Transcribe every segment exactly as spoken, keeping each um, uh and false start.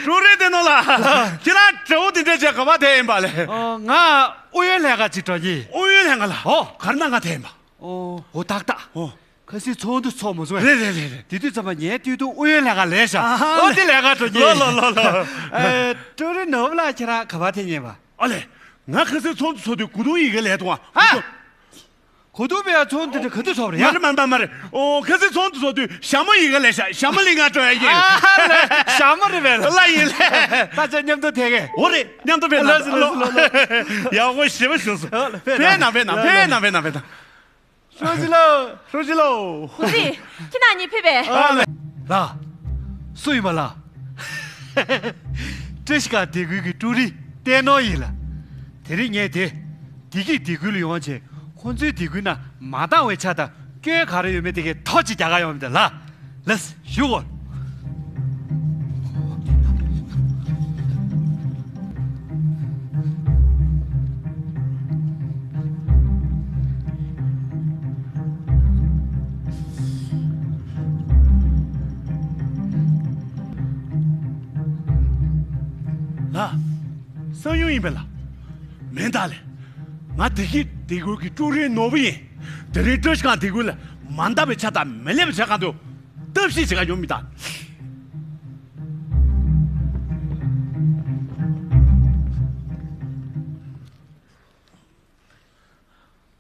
ཀྲུའུ་རིན་བསྟན་ནོར་ལགས། ཁྱེད་རང་དགྲ་བོ་དེ་འདྲ་བྱས་ག་པར་ཐད་ཡིན་པ་ལས། ཨོ། ང་ཨུ་ཡོན་ལྷན་ཁང་ཅིག་འགྲོ་གི་ཡིན། ཨུ་ཡོན་ལྷན་ཁང་ལ། ཨོ། ག་རེ་གནང་ག་ཐད་ཡིན་པ། ཨོ། ཨོ། ཏག་ཏག་ཨོ། ཁ་སང་ཚོགས་འདུ་ཚོགས་མ་སོང་ངས། རེད་རེད་རེད་རེད། དེ་དུས་ཙམ་པ་ངའི་སྟོད་ཐུང་ཨུ་ཡོན་ལྷན་ཁང་ལས་ཤག་ཨ་ཨོ། དེ་ལས་ཀ་འགྲོ་གི་ཡིན། ལོ་ལོ་ལོ་ལོ། ཨེ། ཀྲུའུ་རིན་ནོར་བུ་ལགས་ཁྱེད་རང་ག་པར་ཐད་མཁན་པ། ཨ་ལས། ང་ཁ་སང་ཚོགས་འདུ་ཚོགས་དུས་གོས་ཐུང་ཡི་གེ་ལས་དུ་བ། ཧ། གོས་ཐུང་བས་ཚོགས་འདུ་དེ་ག་དུས་ཚོགས་པ་རེད་ཡ། མ་རེད་མ་རེད་མ་རེད། ཨོ། ཁ་སང་ཚོགས་འདུ་ཚོགས་དུས་ཞྭ་མོ་ཡི་གེ་ལས་ཤག་ཞྭ་མོ་གླིང་ང་འགྲོ་ཡ་ཡིན། ཨ་ལས། ཞྭ་མོ་རེད་པས། ལ་ཡིན་ལས། ད་ཆ་མཉམ་དུ་ཐད་གས། འོ་རེད། མཉམ་དུ་ཕེབས་ལ་ལ་ལ་ལ་ལ། ཡག་པོ་ཞེ་པོ་བྱུང་སོང་། ཕེབས་ན་ཕེབས་ན་ཕེབས་ན་ཕེབས་ན་ཕེབས་ན། ཧྲུའུ་ཅི་ལགས། ཧྲུའུ་ཅི་ལགས། ཧུ་ཙི། ཁྱེད་རྣམ་གཉིས་ཕེབས་པས། ཨ་ལས། ལགས། སུ་ཡིན་པ་ལགས། བཀྲ་ཤིས་སྒང་སྡེ་ཁུལ་གྱི་ཀྲུའུ་རིན་བསྟན་ནོར་ཡིན་ལགས། དེ་རིང་ངས་དེ། བདེ་སྐྱིད་སྡེ་ཁུལ་ལ་ཡོང་བྱས་ཁོང་ཚོའི་སྡེ་ཁུལ་ནང་མ་འདང་བའི་ཆ་དང་སྐྱོན་ག་རེ་ཡོད་མེད་དེ་གའི་ཐག་གཅོད་རྒྱག་ག་ཡོང་བ་ཡིན་ལགས། ལགས་སེ་བཞུགས་གོ། ལགས། བསམ་ཡུལ་ཡིན་པས་ལགས། མིན་ད་ལས། ང་བདེ་སྐྱིད་སྡེ་ཁུལ་གྱི་ཀྲུའུ་རིན་ནོར་བུ་ཡིན། དེ་རིང་བཀྲ་ཤིས་སྒང་སྡེ་ཁུལ་ལ་མ་འདང་བའི་ཆ་དང་མི་སླེབས་པའི་ཆ་གང་དུ་ཐབས་ཤེས་བྱེད་ག་ཡོང་མི་ད།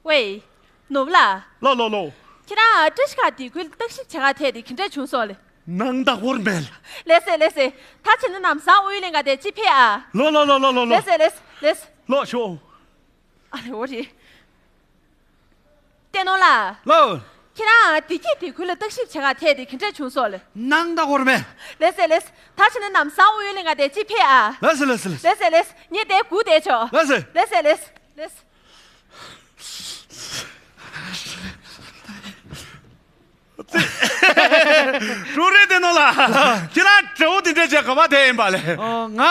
ཝེ། ནོར་བུ་ལགས། ལགས་ལགས་ལགས། ཁྱེད་རང་བཀྲ་ཤིས་སྒང་སྡེ་ཁུལ་བརྟག་ཞིབ་བྱེད་ག་ཐད་དེ་ག་འདྲ་བྱུང་སོང་ལགས། སྣང་དག་པོ་མེད། ལགས་སེ་ལགས་སེ། ད་བྱས་ན་ལམ་སང་ཨུ་ཡོན་ལྷན་ཁང་དེར་ཅིག་ཕེབས་ཨ། ལགས་ལགས་ལགས་ལགས་ལགས། ལགས་སེ་ལགས་སེ་ལགས་སེ། ལགས་ཤོག་ཨ་ལས། འོ་རེད། བསྟན་ནོར་ལགས། ལགས། ཁྱེད་རང་བདེ་སྐྱིད་སྡེ་ཁུལ་ལ་བརྟག་ཞིབ་བྱེད་ག་ཐད་དེ་ག་འདྲ་བྱུང་སོང་ལགས། སྣང་དག་པོ་མེད། ལགས་སེ་ལགས་སེ། ད་བྱས་ན་ལམ་སང་ཨུ་ཡོན་ལྷན་ཁང་དེར་ཅིག་ཕེབས་ཨ། ལགས་སེ་ལགས་སེ་ལགས་སེ། ལགས་སེ་ལགས་སེ། ངས་དེར་སྒུག་བསྡད་ཆོག་ལགས་སེ། ལགས་སེ་ལགས་སེ་ལགས་སེ། ཀྲུའུ་རིན་བསྟན་ནོར་ལགས། ཁྱེད་རང་དགྲ་བོ་དེ་འདྲ་བྱས་ག་པར་ཐད་ཡིན་པ་ལས། ཨོ། ང་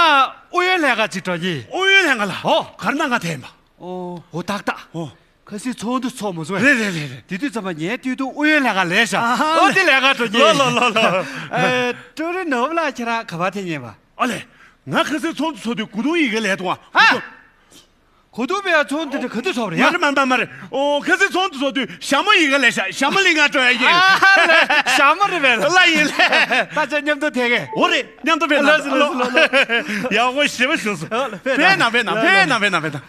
ཨུ་ཡོན་ལྷན་ཁང་ཅིག་འགྲོ་གི་ཡིན། ཨུ་ཡོན་ལྷན་ཁང་ལ། ཨོ། ག་རེ་གནང་ག་ཐད་ཡིན་པ། ཨོ། ཨོ། ཏག་ཏག་ཨོ། ཁ་སང་ཚོགས་འདུ་ཚོགས་མ་སོང་ངས། རེད་རེད་རེད་རེད། དེ་དུས་ཙམ་པ་ངའི་སྟོད་ཐུང་ཨུ་ཡོན་ལྷན་ཁང་ལས་ཤག་ཨ་ཨོ། དེ་ལས་ཀ་འགྲོ་གི་ཡིན། ལགས་ལགས་ལགས་ལགས། ཨེ། ཀྲུའུ་རིན་ནོར་བུ་ལགས་ཁྱེད་རང་ག་པར་ཐད་མཁན་པ། ཨ་ལས། ང་ཁ་སང་ཚོགས་འདུ་ཚོགས་དུས་གོས་ཐུང་ཡི་གེ་ལས་དུ་བ། ཧ། གོས་ཐུང་བས་ཚོགས་འདུ་དེ་ག་དུས་ཚོགས་པ་རེད་ཡ། མ་རེད་མ་རེད་མ་རེད། ཨོ། ཁ་སང་ཚོགས་འདུ་ཚོགས་དུས་ཞྭ་མོ་ཡི་གེ་ལས་ཤག་ཞྭ་མོ་གླིང་ང་འགྲོ་ཡ་ཡིན། ཨ་ལས། ཞྭ་མོ་རེད་པས། ལགས་ཡིན་ལགས། ད་ཆ་མཉམ་དུ་ཐད་གས། འོ་རེད། མཉམ་དུ་ཕེབས་ན། ལགས་སོ་ལགས་སོ་ལགས་སོ། ཡག་པོ་ཞེ་པོ་བྱུང་སོང་། ཕེབས་ན་ཕེབས་ན་ཕེབས་ན་ཕེབས་ན་ཕེབས་ན།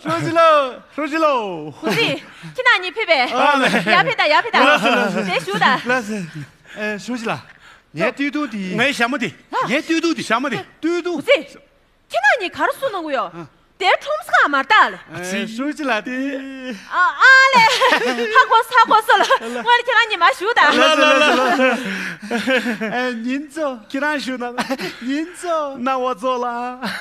ཧྲུའུ་ཅི་ལགས། ཧྲུའུ་ཅི་ལགས། ཧུ་ཙི། ཁྱེད་རྣམ་གཉིས་ཕེབས་པས། ཨ་ལས། ཡར་ཕེབས་དང་ཡར་ཕེབས་དང་། ལགས་སོ་ལགས་སོ། དེར་བཞུགས་དང་། ལགས་སོ། ཨེ། ཧྲུའུ་ཅི་ལགས། ངའི་སྟོད་ཐུང་དེ། ངའི་ཞྭ་མོ་དེ། ངའི་སྟོད་ཐུང་དེ། ཞྭ་མོ་དེ། སྟོད་ཐུང་། ཧུ་ཙི། ཁྱེད་རྣམ་གཉིས་ག་རེ་བཟོ་གནང་གི་ཡོད། ཨ། དེར་ཁྲོམ་ས་ཁང་མར་བཏགས་ལགས། ཨ་ཙི། ཧྲུའུ་ཅི་ལགས་དེ། ཨ་ཨ་ལས། ཧ་གོ་སོང་ཧ་གོ་སོང་ལགས། སྔོན་ལ་ཁྱེད་རང་གཉིས་མར་བཞུགས་དང་། ལགས་སོ་ལགས་སོ་ལགས་སོ། ཨེ། ཉིན་ཙོ། ཁྱེད་རང་བཞུགས་ན། ཉིན་ཙོ། ན་བ་ཙོ་ལགས།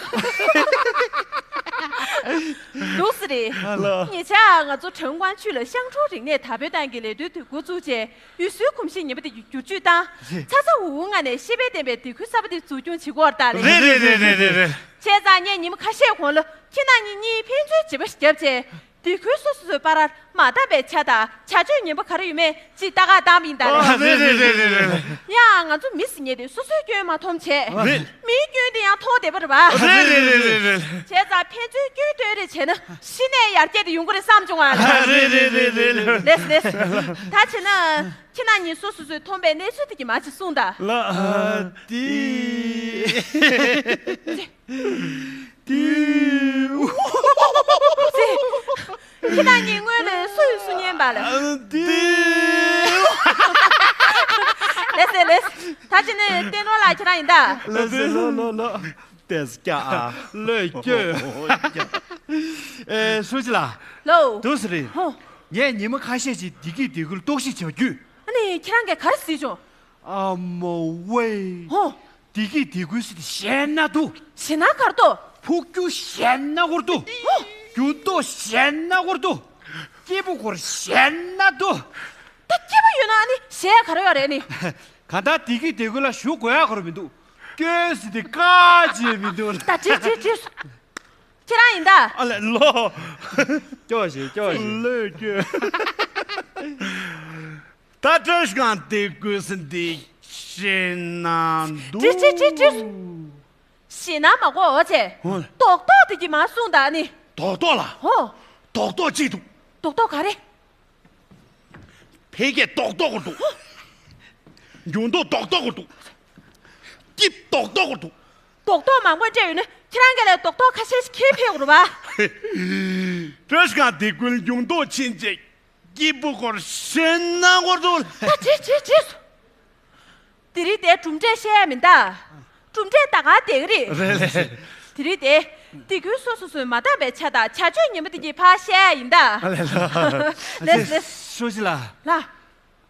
འདུག་སེ་རེད། ལགས། ཉེ་ཆར་ང་ཚོ་ཁྲེང་ཀོན་ཆུས་ལ་ཤང་ཀྲོའུ་རིག་གནས་དར་སྤེལ་ཏང་གི་ལས་དོན་དེ་འགོ་བཙུགས་རྗེས། ཡུལ་སྲོལ་གོམས་གཤིས་ངན་པ་དེ་བསྒྱུར་བཅོས་དང་། ཚ་ཚ་འུར་འུར་ངང་ནས་ཤེས་དཔལ་ལྡན་པའི་སྡེ་ཁུལ་གསར་པ་དེ་འཛུགས་སྐྱོང་བྱེད་དགོས་པ་རེད་ད་ལགས། རེད་རེད། བྱས་ཙང་ངས་ཉི་མ་ཁ་ཤས་གོང་ལ་ཁྱེད་རྣམ་གཉིས་གཉིས་ཕན་ཚུན་བརྗེ་པོ་ཞིག་བརྒྱབ་བྱས། སྡེ་ཁུལ་སོ་སོ་སོའི་བར་མ་འདང་བའི་ཆ་དང་བྱ་སྤྱོད་ངན་པ་ག་རེ་ཡོད་མེད་ཅིག་ལྟ་ག་བཏང་བ་ཡིན་ད་ལགས། ཨ། རེད་རེད། ཡང་ང་ཚོ་མི་ཟེར་མཁན་དེ་སོ་སོའི་སྐྱོན་མ་མཐོང་བྱས། རེད། མིའི་སྐྱོན་དེ་ཡང་མཐོང་བསྡད་པ་རེད་པ། རེད་རེད་རེད་རེད་རེད། བྱས་ཙང་ཕན་ཚུན་སྐྱོན་བརྗོད་རེ་བྱས་ན་གཞི་ནས་ཡར་རྒྱས་དེ་ཡོང་གི་རེད་བསམ་བྱུང་བ། ཨ། རེད་རེད་རེད་རེད། ལགས་ལགས། ད་བྱས་ན་ཁྱེད་རྣམ་གཉིས་སོ་སོ་སོས་མཐོང་པའི་གནས་ཚུལ་དེ་གྱིས་མར་ཅིག་གསུངས་དང་། ལགས། ཨ། དེ། དེ། ཁྱེད་རྣམ་གཉིས་སྔོན་ལ་སུ་ཡིས་སུ་ཉན་པ་ལགས། དེ། ལགས་སེ་ལགས་སེ། ད་ཅི་ནས་བསྟན་ནོར་ལགས་ཁྱེད་རང་ཡིན་ད། ལགས་སེ། ལོ་ལོ་ལོ། ཏེས་ཀྱ་ཨ། ལོས་སྐྱོ། ཨེ། ཧྲུའུ་ཅི་ལགས། ལོ། འདུག་སེ་རེད། ཧོ། ངས་ཉི་མ་ཁ་ཤས་ཅིག་བདེ་སྐྱིད་སྡེ་ཁུལ་རྟོག་ཞིབ་བྱ་རྒྱུས། ཨ་ནི་ཁྱེད་རང་གིས་ག་རེ་གཟིགས་བྱུང་། ཨ་མོ་ཝེ། ཧོ། བདེ་སྐྱིད་སྡེ་ཁུལ་ཟེར་དེ་ཞེད་སྣང་འདུག་ཞེད་སྣང་ག་རེ་འདུག་ཕུགས་རྒྱུ་ཞེད་སྣང་སྐོར་འདུག་ཧོ། འགྱུར་ལྡོག་ཞེད་སྣང་སྐོར་འདུག་སྐྱིད་པོ་སྐོར་ཞེད་སྣང་འདུག་ད་སྐྱིད་པོ་ཡོད་ན་ཨ་ནི་ཞེད་ག་རེ་ཡོད་རེད་ནི། གང་ལྟར་བདེ་སྐྱིད་སྡེ་ཁུལ་ལ་བཞུགས་དགོས་ཡག་ག་རེ་མི་འདུག་སྐྱོན་ཟེར་དེ་བཀག་ཅེས་མི་འདུག་ད་ཅི་ཅི་ཅི། ཁྱེད་རང་ཡིན་ད། ཨ་ལས། ལོ། སྐྱོ་ཞེ་སྐྱོ་ཞེ། ལོས་སྐྱོ། ད་བཀྲ་ཤིས་སྒང་དེ་ཀུན་སེ་འདི་ཤེས་ན་འདུག་ཀྲི་ཀྲི་ཀྲི་ཀྲི། ཞེད་སྣང་མ་དགོས་འོ་ཆེ། ཧོ། རྡོག་རྡོག་དེ་གྱིས་མར་གསུངས་དང་ནི། རྡོག་རྡོག་ལ། ཧོ། རྡོག་རྡོག་ཅིག་འདུག་རྡོག་རྡོག་ག་རེ། ཕལ་སྐད་རྡོག་རྡོག་འདུག་འགྱུར་ལྡོག་རྡོག་རྡོག་འདུག་སྐྱིད་རྡོག་རྡོག་འདུག་རྡོག་རྡོག་མང་པོ་སྤྲད་ཡོད་ན་ཁྱེད་རང་གིས་ལས་རྡོག་རྡོག་ཁ་ཤས་ཤིག་ཁྱེར་ཕེབས་དགོས་རེད་པ། བཀྲ་ཤིས་སྒང་དེ་ཀུན་འགྱུར་ལྡོག་ཕྱིན་ཆད་སྐྱིད་པོ་སྐོར་ཞེད་སྣང་སྐོར་འདུག་ད་བྲིས་བྲིས་བྲིས། དེ་རིང་དེ་གྲུབ་འབྲས་བཤད་ཡ་མིན་ད། གྲུབ་འབྲས་ད་ག་དེ་ག་རེད། རེད་རེད། དེ་རིང་དེ། དེ་ཀུན་སོ་སོ་སོས་མ་འདང་བའི་ཆ་དང་བྱ་སྤྱོད་ངན་པ་དེ་གྱིས་ཕར་བཤད་ཡ་ཡིན་ད། ལེ་ལ། ལེ་ལེ། ཧྲུའུ་ཅི་ལགས། ལགས།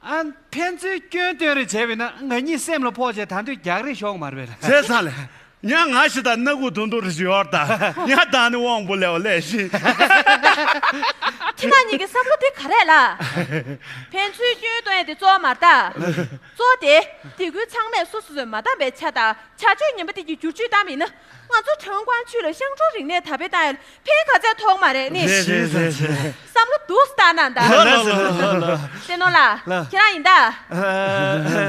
ཨ། ཕན་ཚུན་སྐྱོན་སྟོན་རེ་བྱས་པས་ན་ང་གཉིས་སེམས་ལ་ཕོག་བྱས་ད་དུང་རྒྱག་རེས་ཤོར་གི་མ་རེད་པས། བྱས་ཙང་ལས། ཉ་ང་ཞིག་དང་སྣ་ཁུག་དུང་དུ་རེ་ཞིག་ཡོར་ད། ཉ་དང་ནི་དབང་པོ་ལེའོ་ལས་ཤིང་། ཁྱེད་རང་གཉིས་ཀྱི་བསམ་བློ་དེ་ག་རེ་ལ། ཕན་ཚུན་སྐྱོན་སྟོན་ཡ་དེ་གཙོ་བོ་མ་རེད་ད། གཙོ་བོ་དེ། དེ་ཀུན་ཚང་མས་སོ་སོ་སོས་མ་འདང་བའི་ཆ་དང་བྱ་སྤྱོད་ངན་པ་དེ་གྱིས་བསྒྱུར་བཅོས་བཏང་བ་ཡིན་ན། ང་ཚོ་ཁྲོན་ཀོང་ཆུས་ལ་ཤང་ཀྲོའུ་རིག་གནས་དར་སྤེལ་བཏང་ཡ་ལ་ཕན་ག་ཚད་ཐོགས་མ་རེད་ནི། རེད་རེད་རེད་རེད། བསམ་བློ་སྡུག་སེ་བཏང་ན་ད། ལ་ལ་ལ་ལ་ལ། བསྟན་ནོར་ལགས། ལ། ཁྱེད་རང་ཡིན་ད།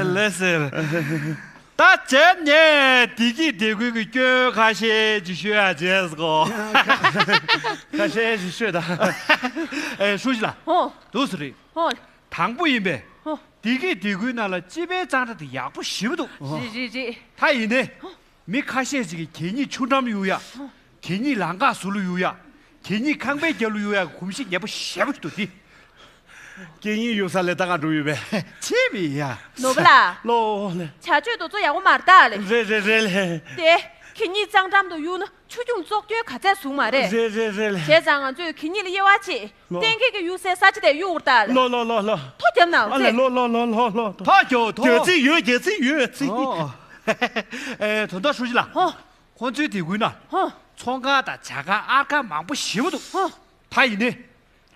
ལ་ཟེར། ད་བྱས་ནས་བདེ་སྐྱིད་སྡེ་ཁུལ་གྱི་སྐྱོན་ཁ་ཤས་ཅིག་ཤོད་ཡ་བྱས་སོ། ཁ་ཤས་ཅིག་ཤོད་ད། ཨེ་ཧྲུའུ་ཅི་ལགས། ཧོ། འདུག་སེ་རེད། ཧོ། དང་པོ་ཡིན་པས། ཧོ། བདེ་སྐྱིད་སྡེ་ཁུལ་ནང་ལ་སྤྱི་པའི་གཙང་སྦྲ་དེ་ཡག་པོ་ཞེ་པོ་འདུག་རེད་རེད་རེད། ད་ཡིན་ནའི། ཧོ། མི་ཁ་ཤས་ཅིག་གིས་གད་སྙིགས་ཆུ་འགྲམ་གཡུག་ཡ། གད་སྙིགས་ལམ་ཁ་ཟུར་ལ་གཡུག་ཡ། གད་སྙིགས་ཁང་པའི་རྒྱབ་ལ་གཡུག་ཡ་གི་གོམས་གཤིས་ངན་པོ་ཞེ་པོ་ཞིག་འདུག་དེ། གད་སྙིགས་གཡུག་ས་ལས་ད་ག་འགྲོ་ཡོད་པས། ཆི་མི་ཡ། ནོར་བུ་ལགས། ལོ་ལེ། བྱ་སྤྱོད་དེ་ཚོ་ཡག་པོ་མ་རེད་ད་ལེ། རེད་རེད་རེད་ལེ། དེ། གད་སྙིགས་གཙང་འགྲམ་དུ་གཡུག་ན་ཆུ་རྒྱུན་བཙོག་སྐྱོན་ག་ཚད་བཟུང་མ་རེད། རེད་རེད་རེད་ལེ། བྱས་ཙང་ང་ཚོས་གད་སྙིགས་ལ་དབྱེ་བ་ཕྱེ། ལོ། གཏན་འཁེལ་གྱི་གཡུག་སའི་ས་ཆ་དེར་གཡུག་དགོས་རེད་ད་ལེ། ལོ་ལོ་ལོ་ལོ། ཐོ་རྒྱབ་ན་འོ་ཨ་ལེ་ཙེ། ལོ་ལོ་ལོ་ལོ་ལོ། ཐོ་རྒྱོ་ཐོ། རྒྱལ་སྲིད་ཡོད་རྒྱལ་སྲིད་ཡོད་ཚིག་ཨོ། ཨེ་དོན་དག་ཧྲུའུ་ཅི་ལགས། ཧོ། ཁོང་ཚོའི་སྡེ་ཁུལ་ན། ཧོ། ཚོང་ཁང་དང་ཇ་ཁང་ཨར་ཁང་མང་པོ་ཞེ་པོ་འདུག་ཧོ། ད་ཡིན་ནའི།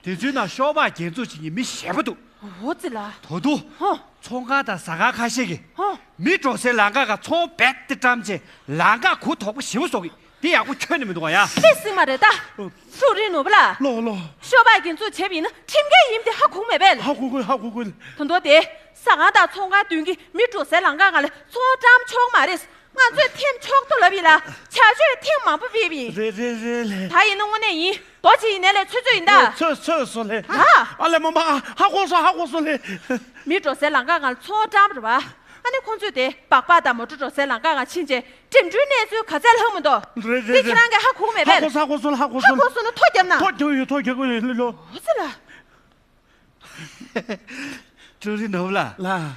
དེ་ཚོའི་ནང་ཤོག་སྦག་རྒྱན་འཛུགས་བྱེད་མཁན་མི་ཞེ་པོ་འདུག་འོ་ཙི་ལ། ད་དུང་། ཧོ། ཚོང་ཁང་དང་ཟ་ཁང་ཁ་ཤས་ཀྱིས། ཧོ། མི་འགྲོ་སའི་ལམ་ཁ་སྒང་ཚོང་རྦད་དེ་བཀྲམ་བྱས་ལམ་ཁ་གུ་དོག་པོ་ཞེ་པོ་བཟོ་གི་འདི་ཡག་པོ་ཁྱོན་ནས་མི་འདུག་ག་ཡ། ལྷས་སྲིད་མ་རེད་ད། ཧྲུའུ་རིན་ནོར་བུ་ལགས། ལོ་ལོ། ཤོག་སྦག་རྒྱན་འཛུགས་བྱས་པ་ཡིན་ན་ཁྲིམས་འགལ་ཡིན་པ་དེ་ཧ་གོ་གི་མེད་པས། ཧ་གོ་གི་ཧ་གོ་གི། ད་དུང་དེ། ཟ་ཁང་དང་ཚོང་ཁང་མདུན་གྱི་མི་འགྲོ་སའི་ལམ་ཁ་སྒང་ལ་ཚོང་བཀྲམ་ཆོག་མ་རེད། ང་ཚོས་ཐེངས་མ་གཅིག་ལབ་ཡིན་ལ་བྱ་སྤྱོད་ཐེངས་མང་པོ་སྤེལ་བ་ཡིན། རེད་རེད་རེད་ལེ། ད་ཡིན་ན་དངོས་གནས་ཡིན། རྡོ་ཆེ་ཡིན་ནའི་ལས་ཚོད་ཚོད་ཡིན་ད། ཚོད་ཚོད་སོང་ལེ། ཨ། ཨ་ལེ་མ་མ་ཧ་གོ་སོང་ཧ་གོ་སོང་ལེ། མི་འགྲོ་སའི་ལམ་ཁ་སྒང་ལ་ཚོང་བཀྲམ་རེད་པ། ཨ་ནི་ཁོང་ཚོས་དེ་སྦག་སྦག་དང་མོ་ཊ་འགྲོ་སའི་ལམ་ཁ་སྒང་ཕྱིན་བྱས་འགྲིམ་འགྲུལ་གནས་ཚུལ་ག་ཚད་ལྷག་མི་འདུག་རེད་རེད་རེད། འདི་ཁྱེད་རང་གིས་ཧ་གོ་གི་མེད་པས། ཧ་གོ་སོང་ཧ་གོ་སོང་ཧ་གོ་ཧ་སོང་། གོ་སོང་ན་ཐོ་རྒྱབ་ན། ཐོ་རྒྱབ་ཡོད་ཐོ་རྒྱབ་གི་ཡོད་ལོ། འོ་ཙི་ལ། ཀྲུའུ་རིན་ནོར་བུ་ལགས། ལགས།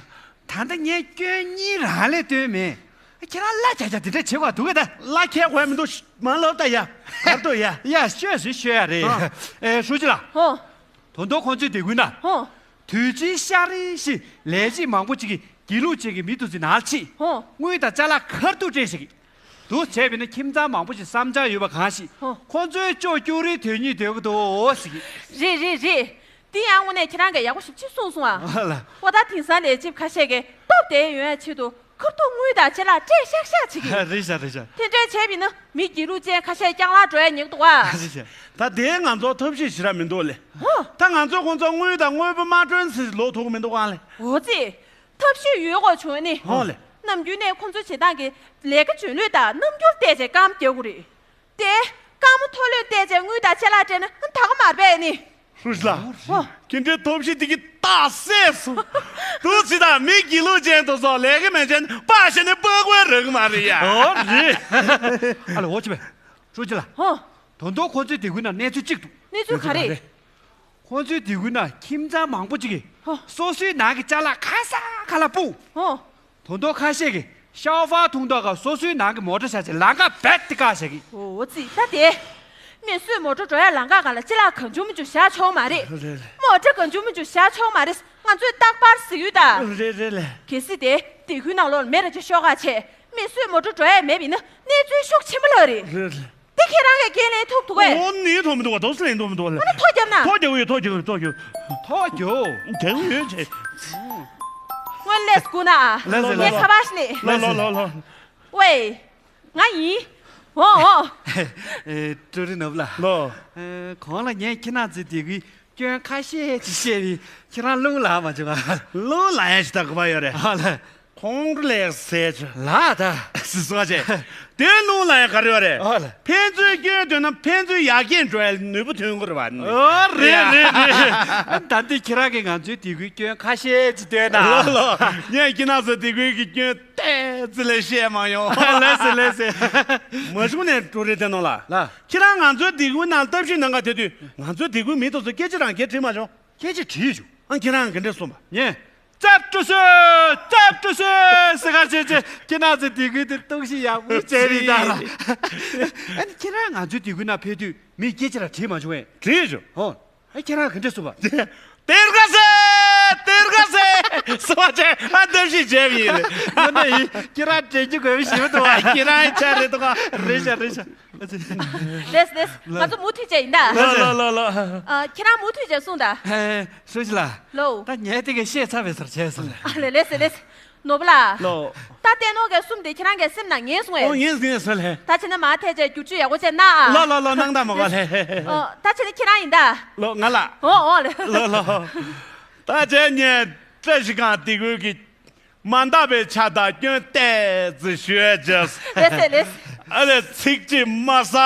ད་ལྟ་ངས་སྐྱོན་གཉིས་རང་ལས་བཏོན་མེད། ཁྱེད་རང་གླ་རྒྱག་རྒྱག་དེ་འདྲ་བྱེད་དགོས་འདུག་གས་ད། གླ་འཁྱེར་དགོས་མི་འདུག་མ་ལབ་ད་ཡ། གར་འདུག་ཡ། ཡ་ཤོད་ཟིན་ཤོད་ཡ་རེད། ཨ། ཨེ་ཧྲུའུ་ཅི་ལགས། ཧོ། ད་དུང་ཁོང་ཚོའི་སྡེ་ཁུལ་ན། ཧོ། དུས་ཆེན་ཤར་རིང་ཞིག་ལས་བྱེད་མང་པོ་ཅིག་གིས་དགེ་ལུགས་ཅན་གྱི་མི་འདུག་ཟིན་ནང་ལ་ཕྱིན། ཧོ། དངུལ་དང་ཅ་ལག་ཁ་ཐུག་སྤྲད་ཤག་གི་འདུག་བྱས་པས་ན་ཁྱིམ་ཚང་མང་པོ་ཞིག་བསམ་འཆར་ཡོད་པ་གང་ཞིག་ཧོ། ཁོང་ཚོའི་ཅོ་ཀྱུ་རེ་དོན་གཉིས་སྡོད་ཀྱི་འདུག་ཟེར་གི་རེད་རེད་རེད། འདི་ཡང་དངོས་གནས་ཁྱེད་རང་གིས་ཡག་པོ་ཞེ་པོ་ཅིག་གསུངས་སོང་ཨ། ཨ་ལ། ཨོ་ད་དེང་སང་ལས་བྱེད་ཁ་ཤས་ཀྱིས་སྟོབས་དེ་ཡོང་ཡ་ཆེད་དུ་ཁ་ཐུག་དངུལ་དང་ཅ་ལག་སྤྲད་ཤག་ཤག་བྱེད་ཀྱི། རེད་ཤག་རེད་ཤག་དེ་འདྲས་བྱས་པས་ན་མི་དགེ་ལུགས་ཅན་ཁ་ཤས་རྐྱང་ལག་འགྲོ་ཡ་ཉེན་ཁ་འདུག་ཨ། རེད་ཤག་ད་དེ་ང་ཚོ་ཐབས་ཤེས་ཞེ་དྲག་མི་འདུག་ལེ། ཧོ། ད་ང་ཚོས་ཁོང་ཚོ་དངུལ་དང་དངོས་པོ་མ་སྤྲོད་ཟེར་ལོག་ཐུབ་ཀྱི་མི་འདུག་ཨ་ལེ། འོ་ཙི། ཐབས་ཤེས་ཡོད་དགོས་བྱུང་ནི། ཧོ་ལེ། ནམ་རྒྱུན་ནས་ཁོང་ཚོའི་བྱེད་སྟངས་ཀྱིས་ལས་ཀ་འཇོན་ལོས་དང་རྣམ་འགྱུར་བལྟས་བྱས་རྐང་རྒྱག་དགོས་རེད། དེ། རྐང་མ་མཐོ་ལོས་བལྟས་བྱས་དངུལ་དང་ཅ་ལག་སྤྲད་ན་ད་ག་མ་རེད་པས་ནི། ཧྲུའུ་ཅི་ལགས། ཧོ། ཁྱེད་འདྲའི་ཐབས་ཤེས་དེ་གིས་རྟགས་གསལ་སོང་། འདུག་སེ་ད་མི་དགེ་ལུགས་ཅན་དེ་ཚོ་ལས་ཀ་མེད་བྱས་ནས་པགས་བཞོན་ནས་པགས་ཀོ་རག་གི་མ་རེད་ཡ། ཨོ་རེད། ཨ་ལ་འོ་ཅི་བས། ཧྲུའུ་ཅི་ལགས། ཧོ། ད་དུང་ཁོང་ཚོའི་སྡེ་ཁུལ་ནང་གནས་ཚུལ་གཅིག་འདུག་གནས་ཚུལ་ག་རེ། ཁོང་ཚོའི་སྡེ་ཁུལ་ནང་ཁྱིམ་ཚང་མང་པོ་ཅིག་གིས། ཧོ། སོ་སོའི་ནང་གི་ཅ་ལག་ག་ས་ག་ལ་སྤུངས། ཧོ། ད་དུང་ཁ་ཤས་ཀྱིས་ཤའོ་ཧྥ་ཐུང་ཐོག་ག་སོ་སོའི་ནང་གི་མོ་ཊ་བཞག་བྱས་ལམ་ཁ་རྦད་དེ་བཀག་བཞག་གི། འོ་ཙི་ད་དེ། མི་གསོད་མོ་ཊ་འགྲོ་ཡ་ལམ་ཁ་སྒང་ལ་ཅ་ལག་གང་བྱུང་མང་བྱུང་བཞག་ཆོག་མ་རེད། རེད་རེད། མོ་ཊ་གང་བྱུང་མང་བྱུང་བཞག་ཆོག་མ་རེད། ང་ཚོས་རྟག་པར་གཟིགས་ཡོད་ད། རེད་རེད་ལེ། གལ་སྲིད་དེ་སྡེ་ཁུལ་ནང་ལོགས་ལ་མེ་ར་ཅིག་ཤོར་ཁ་བྱས། མི་གསོད་མོ་ཊ་འགྲོ་ཡ་མེད་པ་ཡིན་ན་གནས་ཚུལ་ཤུགས་ཆེན་པོ་ལ་རེད། རེད་རེད། དེ་ཁྱེད་རང་གིས་འགན་ལེན་ཐུབ་འདུག་གས། འོ་ནི་ཐུབ་མི་འདུག་ག་འདུག་སེ་ལེན་ཐུབ་མི་འདུག་ག་ལེ། ཨ་ནི་ཐོ་རྒྱབ་ན། ཐོ་རྒྱབ་ཡོད་ཐོ་རྒྱབ་ཡོད་ཐོ་རྒྱབ། ཐོ་རྒྱབ། རྒྱབ་ཡོད་ཅེ། སྔོན་ལས་སྐུ་ན་ཨ། ལགས་སོ་ངས་ལགས་ཁ་པར་ཞིག་ལས། ལགས་ལགས་ལགས་ལགས། ཝེ། ང་ཡིན། འོ་འོ། ཨེ་ཀྲུའུ་རིན་ནོར་བུ་ལགས། ལོ། ཨེ་གོང་ལ་ངས་ཁྱེད་རང་ཚོའི་སྡེ་ཁུལ་ སྐྱོན་ཁ་ཤས་ཅིག་བཤད་པས་ཁྱེད་རང་རླུང་ལངས་མ་བྱུང་ང་། རླུང་ལངས་ཡ་ཞིག་ད་གོ་བ་ཡོད་རེད། ཨ་ལ། ཁོང་ཁྲོ་ལས་ཟེར་ཆོ། ལགས་ད། སི་སོ་ཅེ། དེ་རླུང་ལངས་ཡ་ག་རེ་ཡོད་རེད། ཨ་ལ། ཕན་ཚུན་སྐྱོན་བཏོན་ན་ཕན་ཚུན་ཡར་རྒྱས་འགྲོ་ཡ་ནུས་པ་ཐོན་གི་རེད་བ། ཨོ་རེད་རེད་རེད། ད་འདི་ཁྱེད་རང་གིས་ང་ཚོའི་སྡེ་ཁུལ་སྐྱོན་ཁ་ཤས་ཅིག་བཏོན་ན། ལོ་ལོ། ངས་ཁྱེད་རང་ཚོའི་སྡེ་ཁུལ་གྱི་སྐྱོན་ཏོག་ཙམ་ལས་བཤད་མ་ཡོང་། ལགས་སེ་ལགས་སེ། མ་གཞུག་ནས་ཀྲུའུ་རེན་བསྟན་ནོ་ལགས། ལགས། ཁྱེད་རང་ང་ཚོའི་སྡེ་ཁུལ་ནང་ལྟ་ཞིབ་གནང་ག་ཐད་དུས་ང་ཚོའི་སྡེ་ཁུལ་མི་དེ་ཚོ་སྐད་ཆ་རང་སྐད་དྲིས་མ་བྱུང་། སྐད་ཆ་དྲིས་བྱུང་། ཨང་ཁྱེད་རང་ག་འདྲས་གསུངས་པ། ངས། ཙབ་ཀྲུ་སུ། ཙབ་ཀྲུ་སུ་ཟེར་ག་བྱས་བྱས་ཁྱེད་རང་ཚོའི་སྡེ་ཁུལ་དེ་གཏོང་ཤིག་ཡག་པོ་བྱས་རེད་ད་ལ། ཨ་ནི་ཁྱེད་རང་ང་ཚོའི་སྡེ་ཁུལ་ནང་ཕེབས་དུས་མིས་སྐད་ཆ་རང་དྲིས་མ་བྱུང་ངས། དྲིས་བྱུང་། ཧོ། ཨ་ཁྱེད་རང་ག་འདྲས་གསུངས་པ། དེར་ག་ཟེ། དེར་ག་ཟེ་ཟེར་བ་བྱས་ཨ་ལྟ་ཞིབ་བྱས་པ་ཡིན། ངོ་ན་ཡིན་ཁྱེད་རང་དྲན་རྒྱུ་དགོས་པ་ཞིག་འདུག་བ། ཁྱེད་རང་ཡི་ཆ་རེད་འདུག་ག་རེད་ཤག་རེད་ཤག་ལགས་ལགས། ང་ཚོ་མུ་མཐུད་བྱས་ཡིན་ད། ལགས་ལགས་ལགས་ལགས། ཨ། ཁྱེད་རང་མུ་མཐུད་བྱས་གསུངས་ད། ཧེ། ཧྲུའུ་ཅི་ལགས། ལོ། ད་ངས་དེ་ག་བཤད་ཚར་བའི་སར་བྱས་སོང་ལགས། ཨ་ལེ་ལེ་སེ་ལེ་སེ། ནོར་བུ་ལགས། ལོ། ད་བསྟན་ནོར་གྱི་གསུམ་དེ་ཁྱེད་རང་གི་སེམས་ནང་ངེས་སོང་ངས། ཨོ་ངེས་ངེས་སོང་ལགས། ད་བྱས་ན་མར་ཐད་བྱས་བསྒྱུར་བཅོས་ཡག་པོ་བྱས་གནང་ཨ། ལོ་ལོ་ལོ་གནང་དང་མ་གོ་ལགས། ཨོ་ད་བྱས་ན་ཁྱེད་རང་ཡིན་ད། ལོ་ང་ལགས། ཨོ་ཨོ་ལེ། ལོ་ལོ། ད་བྱས་ངས་བཀྲ་ཤིས་སྒང་སྡེ་ཁུལ་གྱི། མ་འདང་བའི་ཆ་དང་སྐྱོན་ཏོག་ཙམ་ཞུ་ཡ་བྱས། ལེ་སེ་ལེ་སེ། ཨ་ལས་ཚིག་གཅིག་མ་ཟ་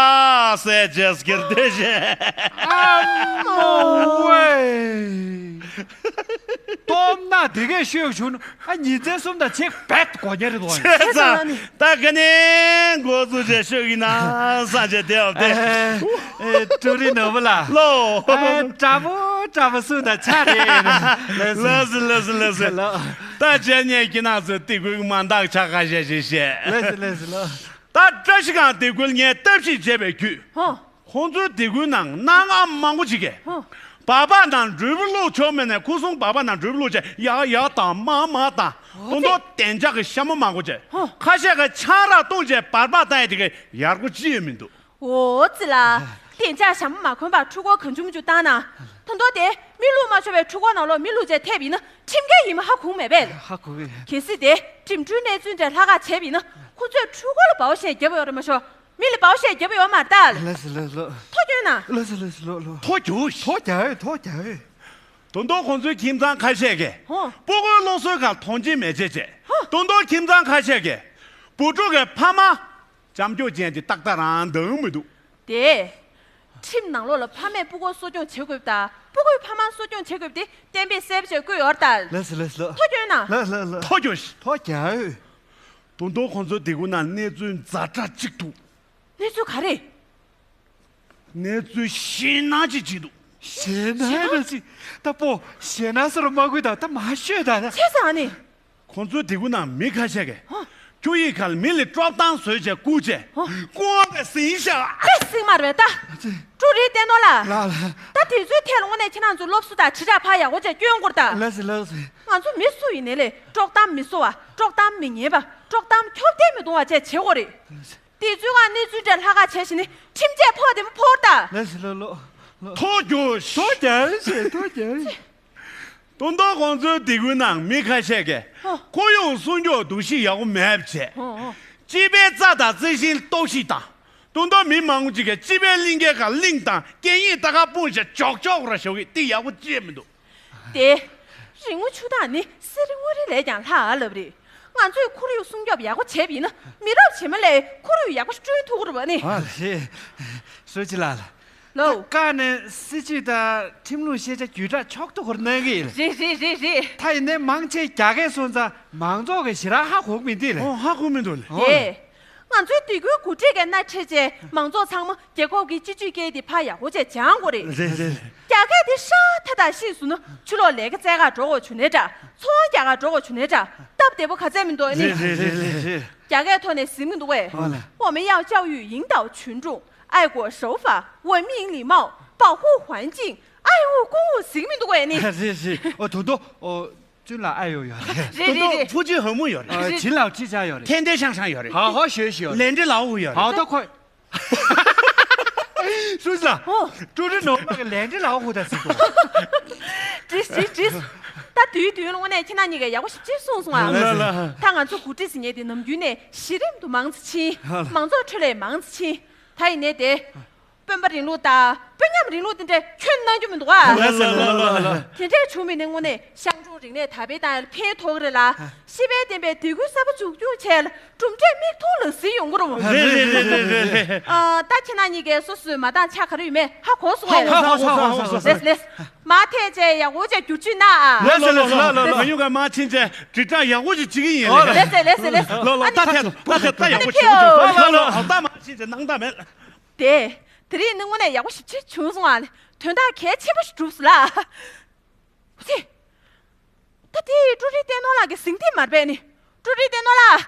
ཟེར་བྱས་ཀྱི་དེ་བཞིན། ཨ་མོ་ཝེ། སྟོབས་ན་དེ་གས་ཤོད་བྱུང་ན་ཨ་ཉིན་མཚན་གསུམ་དང་ཆེག་བེད་གོ་ཉེ་རེད་དོ། བྱས་ཙང་ད་ག་ནས་འགོ་བཙུགས་བྱས་ཤོད་ཀྱི་ན་ས་བྱས་དེ་བ་དེ། ཨེ་ཀྲུའུ་རིན་ནོར་བུ་ལགས། ལོ། ཨེ་དྲ་བོ་དྲ་བོ་གསུམ་དང་ཆ་རེད། ལགས་སེ་ལགས་སེ་ལགས་སེ། ལགས། ད་བྱས་ངས་ཁྱེད་རང་ཚོའི་སྡེ་ཁུལ་མ་འདང་ཆ་ཁ་ཤས་ཤིག་བཤད། ལགས་སེ་ལགས་སེ་ལགས། ད་བཀྲ་ཤིས་སྒང་སྡེ་ཁུལ་ངས་ལྟ་ཞིབ་བྱས་པའི་བརྒྱུད། ཧོ། ཁོང་ཚོའི་སྡེ་ཁུལ་ནང་གནའ་སྔ་མང་པོ་ཅིག་གིས། ཧོ། སྦག་སྦག་དང་འགྲུལ་པ་བླུགས་ཆོག་མེད་ནས་ཁུ་སུམ་སྦག་སྦག་དང་འགྲུལ་པ་བླུགས་བྱས་ཡག་ཡག་དང་མ་མ་དང་། ཧོ་དོན་དོ་བདེ་འཇགས་ཀྱི་ཤ་མོ་མང་པོ་བྱས། ཧོ། ཁ་ཤས་ཀྱིས་ཆང་རག་བཏུང་བྱས་སྦག་སྦག་བཏང་ཡས་དེ་གས་ཡག་པོ་ཅི་ཡང་མི་འདུག་ཨོ་ཙི་ལ། བདེ་འཇགས་ཞྭ་མོ་མ་གོན་པར་འཕྲུལ་འཁོར་གང་བྱུང་མང་བྱུང་བཏང་ན། ད་དུང་དེ་མི་བླུག་མ་ཆོག་པའི་འཕྲུལ་འཁོར་ནང་ལོགས་མི་བླུག་བྱས་ཐེབས་ཡིན་ན་ཁྲིམས་འགལ་ཡིན་མིན་ཧ་གོ་མེད་པས། ཧ་གོ་གི། གལ་སྲིད་དེ་འགྲིམ་འགྲུལ་གནས་ཚུལ་འདྲ་ལྷག་ག་བྱས་པ་ཡིན་ན་ཁོ་ཚོས་འཕྲུལ་འཁོར་ལ་སྦ་བོ་ཞིག་བརྒྱབ་ཡོད་རེད་མ་ཤོག་མི་ལ་སྦ་བོ་ཞིག་བརྒྱབ་ཡོད་མ་རེད་ད། ལགས་སེ་ལགས་སེ་ལགས། ཐོ་སྐྱོན་ན། ལགས་སེ་ལགས་སེ་ལགས་ལགས། ཐོ་སྐྱོན་ཞིག་ཐོ་རྒྱག་ཡོད་ཐོ་རྒྱག་ཡོད། དོན་དོ་ཁོང་ཚོའི་ཁྱིམ་ཚང་ཁ་ཤས་ཀྱིས། ཧོ། སྤུ་གུའི་སློབ་གསོའི་ཁར་མཐོང་ཆེན་མེད་ཅེས་བྱས། ཧོ། དོན་དོ་ཁྱིམ་ཚང་ཁ་ཤས་ཀྱིས། བུ་ཕྲུག་གི་ཕ་མ། ཅམ་ཅོག་ཅན་དེ་ཏག་ཏག་རང་འདང་མི་འདུག་དེ། ཁྲིམས་ནང་ལོགས་ལ་ཕ་མས་སྤུ་གུ་གསོ་སྐྱོང་བྱེད་དགོས་པ་དང་སྤུ་གུས་ཕ་མ་གསོ་སྐྱོང་བྱེད་དགོས་པ་དེ་གཏན་འབེབས་གསལ་པོ་བྱས་བཀོད་ཡོད་རེད་ད། ལགས་སེ་ལགས་སེ་ལགས། ཐོ་སྐྱོན་ན། ལགས་ལགས་ལགས། ཐོ་སྐྱོན་ཞིག་ཐོ་རྒྱག་ཡོད། དོན་དོ་ཁོང་ཚོའི་སྡེ་ཁུལ་ནང་གནས་ཚུལ་ཛ་དྲག་ཅིག་འདུག་གནས་ཚུལ་ག་རེ། གནས་ཚུལ་ཞེད་སྣང་ཅིག་ཅིག་འདུག་ཞེད་སྣང་ཞེད་སྣང་ཅིག་ད་པོ་ཞེད་སྣང་ཟེར་མ་དགོས་ད་ད་མ་ཤོད་ད་ད། ཆེ་ས་ཨ་ནི། ཁོང་ཚོའི་སྡེ་ཁུལ་ནང་མི་ཁ་ཤས་ཀྱིས། ཧོ། ཁྱོ་ཡིས་ཁར་མི་ལ་དཀྲོག་གཏམ་བཟོས་བྱས་བསྐུར་བྱས། ཧོ། བསྐུར་བ་ག་ཟིན་ཤག་དཔེ་སྲིད་མ་རེད་ད། ཀྲུའུ་རིན་བསྟན་ནོ་ལ། ལགས་ལགས། ད་དེ་ཚོའི་ཐད་ལ་དངོས་གནས་ཁྱེད་རང་ཚོ་སློབ་གསོ་དང་དྲིལ་བསྒྲགས་ཕར་ཡག་པོ་བྱས་སྐྱོན་དགོས་ད། ལགས་སེ་ལགས་སེ། ང་ཚོ་མི་སུ་ཡིན་ནའི་ལས་དཀྲོག་གཏམ་མི་བཟོ་བ་དཀྲོག་གཏམ་མི་ཉན་པ་དཀྲོག་གཏམ་ཁྱོ་བརྡལ་མི་གཏོང་བ་བཅས་བྱེད་དགོས་རེད། དེ་ཚོའི་སྒང་གནས་ཚུལ་འདྲ་ལྷག་ག་བྱས་ཤིག་ནི་ཁྲིམས་ཆད་ཕོག་དེ་མོ་ཕོག་ད། ལགས་སེ་ལགས་ལགས། ཐོ་རྒྱོ་ཤི། ཐོ་རྒྱ་ཤི་ཐོ་རྒྱ་ཤི། དོན་དག་ཁོང་ཚོའི་སྡེ་ཁུལ་ནང་མི་ཁ་ཤས་ཀྱིས་ཧོ། ཁོར་ཡུག་སྲུང་སྐྱོབ་འདུ་ཤེས་ཡག་པོ་མེད་པ་བྱས། ཧོ་ཧོ། སྤྱི་པའི་རྩྭ་དང་རྩི་ཤིང་གཏོར་བཤིག་དང་། དོན་དག་མི་མང་པོ་ཅིག་གིས་སྤྱི་པའི་གླིང་གའི་ཁར་གླིང་དང་སྐད་ཡིག་ད་ག་སྤུངས་བྱས་ཅོག་ཅོག་ར་ཞོག་གི་དེ་ཡག་པོ་ཅི་ཡང་མི་འདུག་དེ། རི་སྔོ་ཆུ་དྭངས་ནི་གསེར་དངུལ་རི་ལས་ཀྱང་ལྷག་ལབ་རེད། ང་ཚོས་ཁོར་ཡུག་སྲུང་སྐྱོབ་ཡག་པོ་བྱས་པ་ཡིན་ན་མི་རབས་རྗེས་མ་ལ་ཁོར་ཡུག་ཡག་པོ་བསྐྲུན་ཐུབ་ཀྱི་རེད་པ་ནི། ཨ་ལེ། ཧྲུའུ་ཅི་ལགས་ལ། ལོ། ཀ་ནས་སྲིད་ཇུས་དང་ཁྲིམས་ལུགས་ཤེས་བྱ་བརྒྱུད་བསྒྲགས་ཕྱོགས་གཏོགས་སྐོར་གནང་གི་ཡིན། རེད་རེད་རེད་རེད། ད་ཡིན་ནའི་མང་ཆེ་རྒྱ་སྐད་སོང་ཙང་མང་ཚོགས་ཀྱིས་ཞེ་དྲག་ཧ་གོ་གི་མི་འདུག་ལེ། ཨོ་ཧ་གོ་མི་འདུག་ལེ། ཨོ་ལེ། དེ། ང་ཚོའི་སྡེ་ཁུལ་འགོ་ཁྲིད་ཀྱིས་སྣེ་ཁྲིད་བྱས་མང་ཚོགས་ཚང་མ་རྒྱལ་ཁབ་ཀྱི་སྤྱི་སྤྱོད་སྐད་དེ་ཕར་ཡག་པོ་བྱས་སྦྱང་དགོས་རེད། རེད་རེད་རེད། རྒྱ་སྐད་དེ་ཧྲ་ཐག་ཐག་ཤེས་སོང་ན་ཕྱི་ལོགས་ལས་ཀ་བཙལ་ག་འགྲོ་དགོས་བྱུང་ནའི་འདྲ། ཚོང་རྒྱག་ག་འགྲོ་དགོས་བྱུང་ནའི་འདྲ། སྟབས་བདེ་པོ་ག་ཚད་མི་འདུག་ཨ་ནི། རེད་རེད་རེད་རེད། རྒྱ་སྐད་ཐོག་ནས་ཟེར་གྱི་འདུག་པས། ཨོ་ལེ། 我们要教育引导群众爱国守法，文明礼貌，保护环境，爱护ཟེར་གྱི་འདུག་པས་ནི། རེད་རེད། ཨོ་དོ་དོ་ཨོ། ཙུན་ལ་ཨ་ཡོ་ཡོད་རེད། རེད་དོ་རེད་དོ་རེད། ཕུ་ཅི་ཧོ་མུ་ཡོད་རེད། ཨ་ཅིན་ལའོ་ཅི་ཅ་ཡོད་རེད། ཐན་ཏེ་ཤང་ཤང་ཡོད་རེད། ཧའོ་ཧའོ་ཞོས་ཞོས་ཡོད་རེད། ལན་ཀྲི་ལའོ་ཧུ་ཡོད་རེད། ཧའོ་ཏོ་ཁོ། ཧྲུའུ་ཅི་ལགས། ཨོ། ཀྲུའུ་རིན་ནོར་བུ་གིས་ལན་ཀྲི་ལའོ་ཧུ་དང་ཟེར་འདུག་དྲིས་དྲིས་དྲིས། ད་དུས་དུས་ལ་དངོས་གནས་ཁྱེད་རྣམ་གཉིས་ཀྱིས་ཡག་པོ་ཞེ་པོ་ཅིག་གསུངས་སོང་ཨ། ལ་ལ། ད་ང་ཚོ་འགོ་ཁྲིད་ཟེར་མཁན་དེ་ནམ་རྒྱུན་ནས་གཞི་རིམ་དུ་མང་ཙམ་ཕྱིན། ཨ་ལ། མང་ཚོགས་ཁྲོད་ལ་མང་ཙམ་ཕྱིན། ད་ཡིན་ནའི་དེ། དཔོན་པོ་རིང་ལུགས་དང་དཔོན་ཉམས་རིང་ལུགས་དེ་འདྲས་ཁྱོན་གནང་རྒྱུ་མི་འདུག་ཨ། ལགས་སོ་ལགས་སོ་ལགས་སོ། དེ་འདྲས་བྱུང་མིན་ནའི་དངོས་གནས་ཤང་ཀྲོའུ་རིག་གནས་དར་སྤེལ་བཏང་ཡ་ལ་ཕན་ཐོགས་ཀྱི་རེད་ལ། ཤེས་དཔལ་ལྡན་པའི་སྡེ་ཁུལ་གསར་པ་འཛུགས་སྐྱོང་བྱས་ལ་གྲུབ་འབྲས་མིག་མཐོང་ལག་ཟིན་ཡོང་གི་རེད། རེད་རེད། ཨ། ད་ཁྱེད་རྣམ་གཉིས་ཀས་སོ་སོའི་མ་འདང་ཆ་ག་རེ་ཡོད་མེད་ཧ་གོ་སོང་ངས། ཧ་གོ་སོང་ཧ་གོ་སོང་། ལགས་ལགས། མར་ཐད་བྱས་ཡག་པོ་བྱས་བསྒྱུར་བཅོས་གནང་ཨ། ལགས་སོ་ལགས་སོ་ལགས་སོ། ལགས་སོ། ང་ཡུལ་ག་མར་ཕྱིན་བྱས་དྲིལ་བསྒྲགས་ཡག་པོ་ཞིག་བྱེད་ཀྱི་ཡིན། ལགས་ལགས། ལགས་སོ་ལགས་སོ་ལགས་སོ། ལགས་ལགས། ད་ཐད་ད་ཐད་ད་ཡག་པོ་ཞིག་བྱེད་ཀྱི་འདུག་ལགས་ལགས། ད་མར་ཕྱིན་བྱས་སྣང་དག་མེད། དེ། དེ་རིང་ནི་དངོས་གནས་ཡག་པོ་ཞེ་པོ་ཅིག་བྱུང་སོང་ཨ། དོན་དག་གལ་ཆེན་པོ་ཞིག་གྲུབ་སོང་ལགས། ཧུ་ཙི། ད་དེ་ཀྲུའུ་རིན་བསྟན་ནོར་ལགས་ཀྱི་གཟིགས་འདེམས་མ་རེད་པས་ནི། ཀྲུའུ་རིན་བསྟན་ནོར་ལགས།